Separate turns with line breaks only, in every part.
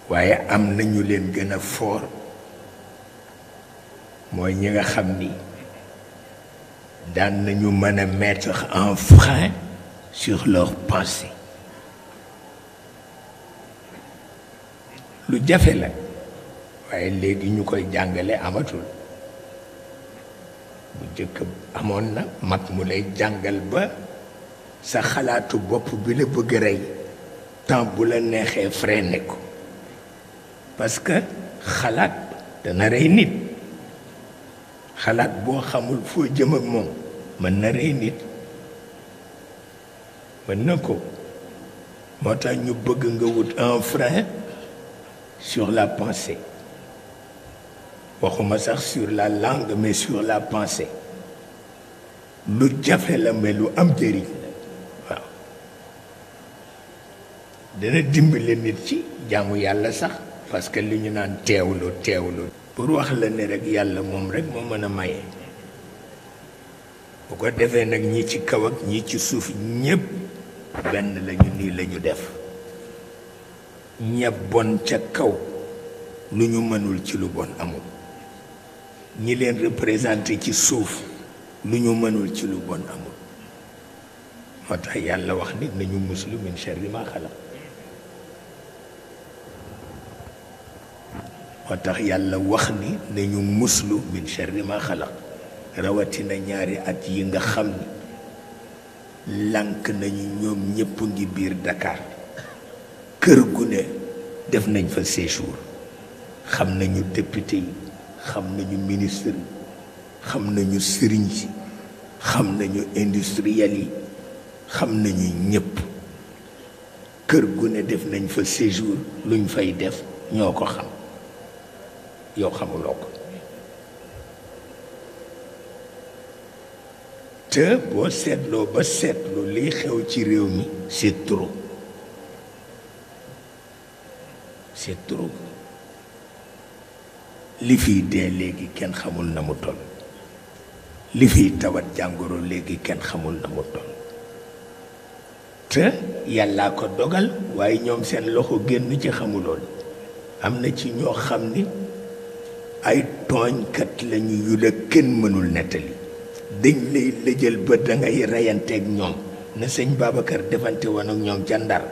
waaye am nañu leen gën a fort mooy ñi nga xam ni daan nañu mën a mettre en frein sur leur pensée lu jafe la waaye léegi ñu koy jàngale amatul bu jëkk amoon na mag mu lay jàngal ba sa xalaatu bopp bi la bëgg a rey temps bu la neexee freiné ko parce que xalaat dana rey nit xalaat boo xamul foo jëm ak moom mën na rey nit mën na ko moo tax ñu bëgg nga wut un frein sur la pensée waxuma sax sur la langue mais sur la pensée lu jafe la mais lu am njëriñ la waaw dana dimbale nit ci jaamu yàlla sax parce que li ñu naan teewlu pour wax la ne rek yàlla moom rek moo mën a maye bu ko defee nag ñi ci kaw ak ñi ci suuf ñépp benn lañu nii lañu def ña bon ca kaw lu ñu mënul ci lu bon amul ñi leen représenté ci suuf lu ñu mënul ci lu bon amul moo tax yàlla wax ni nañu muslu min sharri ma xalaq moo tax yàlla wax ni nañu muslu min sharri ma xalaq rawatina ñaari at yi nga xam ni lànk nañu ñoom ñépp ngi biir Dakar kër gu ne def nañ fa séjour xam nañu député yi xam nañu ministre yi xam nañu sëriñ si xam nañu industriel yi xam nañu ñépp kër gu ne def nañ fa séjour luñ fay def ñoo ko xam yow xamuloo ko te boo seetloo ba seetlu liy xew ci réew mi c'est trop li fiy dee léegi kenn xamul na mu toll li fiy tawat jàngoro léegi kenn xamul na mu toll te yàllaa ko dogal waaye ñoom seen loxo génn ci xamuloon am na ci ñoo xam ni ay tooñkat lañu yu la kenn mënul nettali dañ lay lëjal ba dangay reyanteeg ñoom na sëñ Babacar defante woon ak ñoom ca Ndar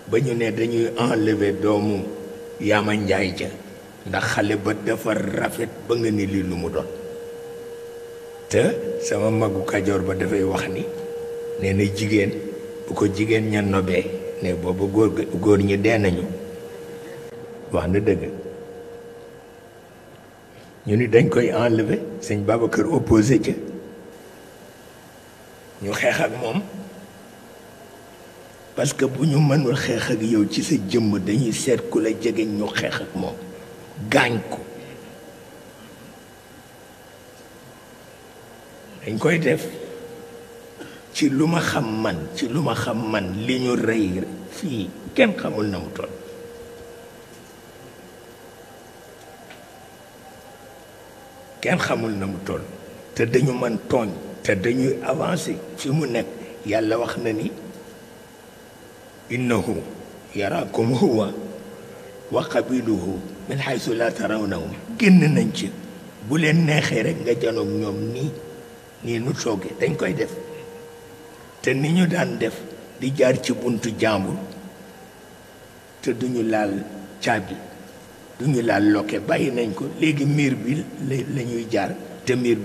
ba ñu ne dañuy enlever doomu Yaama Njaay ja ndax xale ba dafa rafet ba nga ni lii lu mu doon te sama magu Kajoor ba dafay wax ni nee na jigéen bu ko jigéen ña nobee ne booba góor ñi dee nañu wax na dëgg ñu ni dañ koy enlever sëñ Babacar opposé ca ñu xeex ak moom parce que bu ñu mënul xeex ak yow ci sa jëmm dañuy seet ku la jegeñ ñu xeex ak moom gaañ ko dañ koy def ci lu ma xam man li ñu rey fii kenn xamul na mu toll kenn xamul na mu toll te dañu mën tooñ te dañuy avancer fi mu nekk yàlla wax na ni innahu yaraakum huwa wa qabiluhu min haythu la tarawnahum génn nañ ci bu leen neexee rek nga janoog ñoom nii nu tooge dañ koy def te ni ñu daan def di jaar ci buntu jàmbur te duñu laal caabi duñu laal loke bàyyi nañ ko léegi miir bi la ñuy jaar te miir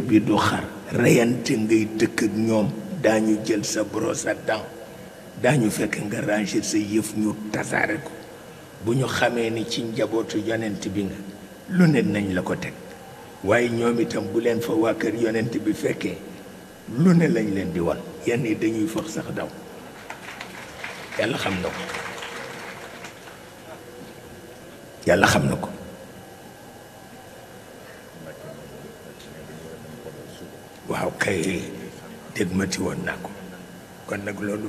bi du xar reyante ngay dëkk ak ñoom daañu jël sa brosse à dents daañu fekk nga ranger sa yëf ñu tasaare ko bu ñu xamee ni ci njabootu yonent bi nga lu ne nañ la ko teg waaye ñoom itam bu leen fa waa kër yonent bi fekkee lu ne lañ leen di wan yenn yi dañuy fox sax daw yàlla xam na ko yàlla xam na ko waaw kay dégg ma ti woon naa ko kon nag loolu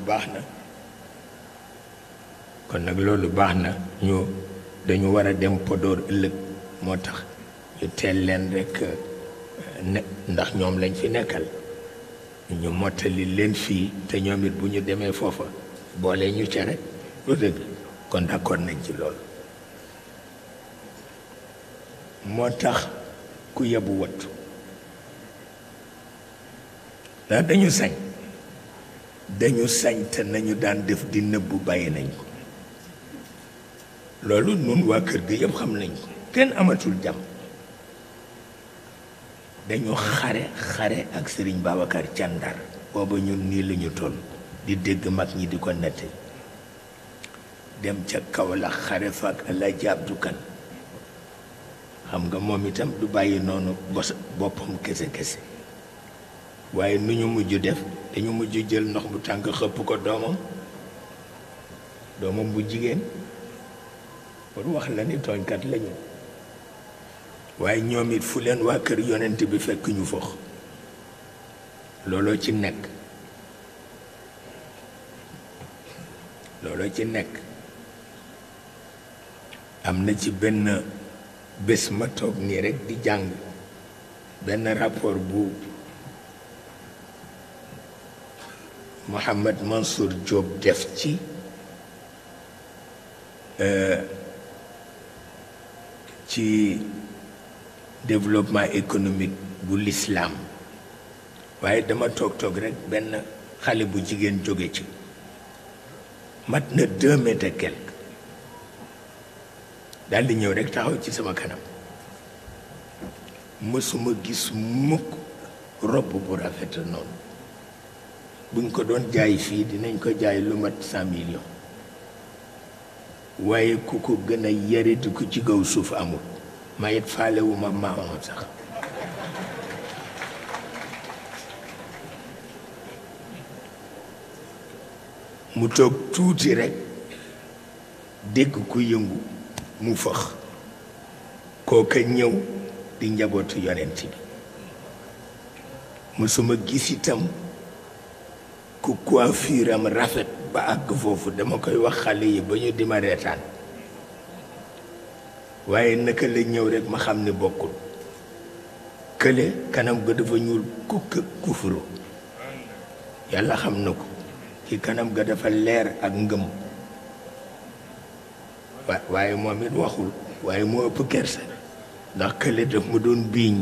baax na ñu dañu war a dem Podor ëllëg moo tax ñu teel leen rek ne ndax ñoom lañ fi nekkal ñu mottali leen fii te ñoom it bu ñu demee foofa boole ñu ca rek lu dëgg kon d'accord nañ ci loolu moo tax ku yebu wattu ndax dañu sañ te nañu daan def di nëbbu bàyyi nañ ko loolu nun waa kër gi yëpp xam nañ ko kenn amatul jàmm dañu xare ak Sëriñ Babacar ca Ndar booba ñun nii lañu toll di dégg mag ñi di ko nette dem ca Kaolack xare fa ak Alaaji Abdu Kan xam nga moom itam du bàyyi noonu boppam kese waaye nu ñu mujj def dañu mujj jël ndox bu tàng xëpp ko doomam bu jigéen pour wax la ni tooñkat lañu waaye ñoom it fu leen waa kër yonent bi fekk ñu fox looloo ci nekk am na ci benn bés ma toog nii rekk di jàng benn rapport bu Mohamed Mansour Diop def ci développement économique bu l'islam waaye dama toog rekk benn xale bu jigéen jóge ci mat na 2 mètres et quelque daal di ñëw rekk taxaw ci sama kanam mësuma gis mukk robb bu rafet noonu buñ ko doon jaay fii dinañ ko jaay lu mat 100 millions waaye ku ko gën a yareti ku ci kaw suuf amul mayit faalewuma maamam sax mu toog tuuti rekk dégg ku yëngu mu fëx kooka ñëw di njabootu yonent bi mësuma gis itam ku coiffure am rafet ba àgg foofu dama koy wax xale yi ba ñu di ma reetaan waaye naka la ñëw rekk ma xam ne bokkul kële kanam ga dafa ñuul kukk kufuru yàlla xam na ko ci kanam ga dafa leer ak ngëm waaye moom it waxul waaye moo ëpp kersa ndax kële daf mu doon biiñ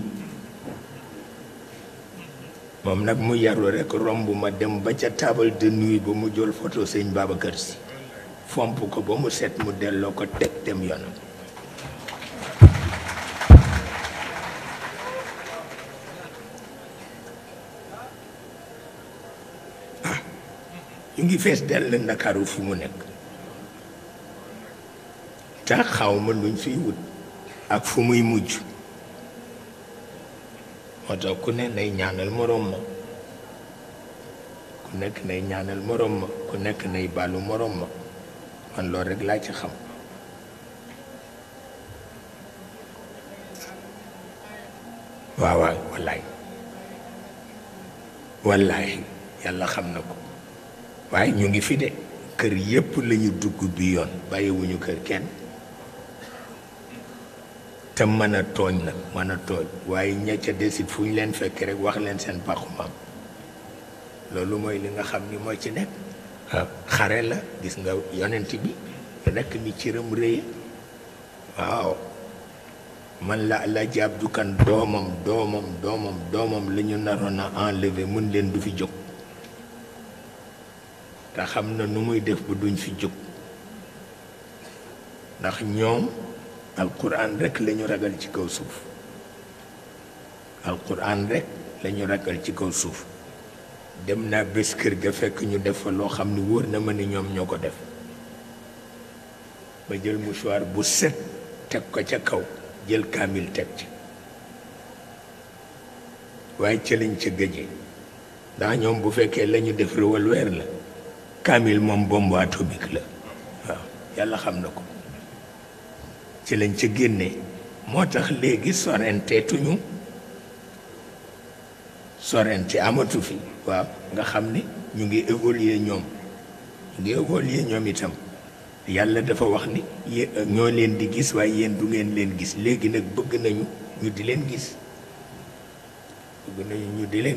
moom nag mu yaru rekk romb ma dem ba ca table de nuit ba mu jël photo sëñ Babacar Si fomp ko ba mu set mu delloo ko teg dem yoonam ñu ngi fees dell Ndakaaru fi mu nekk te xaw ma luñ fiy wut ak fu muy mujj moo tax ku ne nay ñaanal moroom ma ku nekk nay ñaanal moroom ma ku nekk nay baalu moroom ma man loolu rekk laa ci xam waaw wallaay yàlla xam na ko waaye ñu ngi fi de kër yépp lañu dugg bi yoon bàyyiwuñu kër kenn te mën a tooñ nag mën a tooñ waaye ña ca desit fu ñu leen fekk rek wax leen seen paxu maam loolu mooy li nga xam ni moo ci nekk xare la gis nga yonent bi rekk ni ciram rëye waaw man la Alaaji Abdu Kan doomam la ñu naroon a enlever mun leen du fi jóg te xam na nu muy def ba duñ fi jóg ndax ñoom alquran rekk lañu ragal ci kaw suuf alquran rekk lañu ragal ci kaw suuf dem naa bés kër ga fekk ñu def fa loo xam ni wóor na ma ni ñoom ñoo ko def ba jël mouchoir bu set teg ko ca kaw jël kaamil teg ci waaye ca lañ ca gëjee ndax ñoom bu fekkee lañu def revolver la kaamil moom bombe atomique la waaw yàlla xam na ko ci lañ ca génnee moo tax léegi sorenteetuñu sorente amatu fi waaw nga xam ni ñu ngi évoluer ñoom itam yàlla dafa wax ni ñoo leen di gis waaye yéen du ngeen leen gis léegi nag bëgg nañu ñu di leen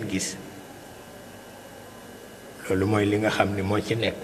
gis loolu mooy li nga xam ni moo ci nekk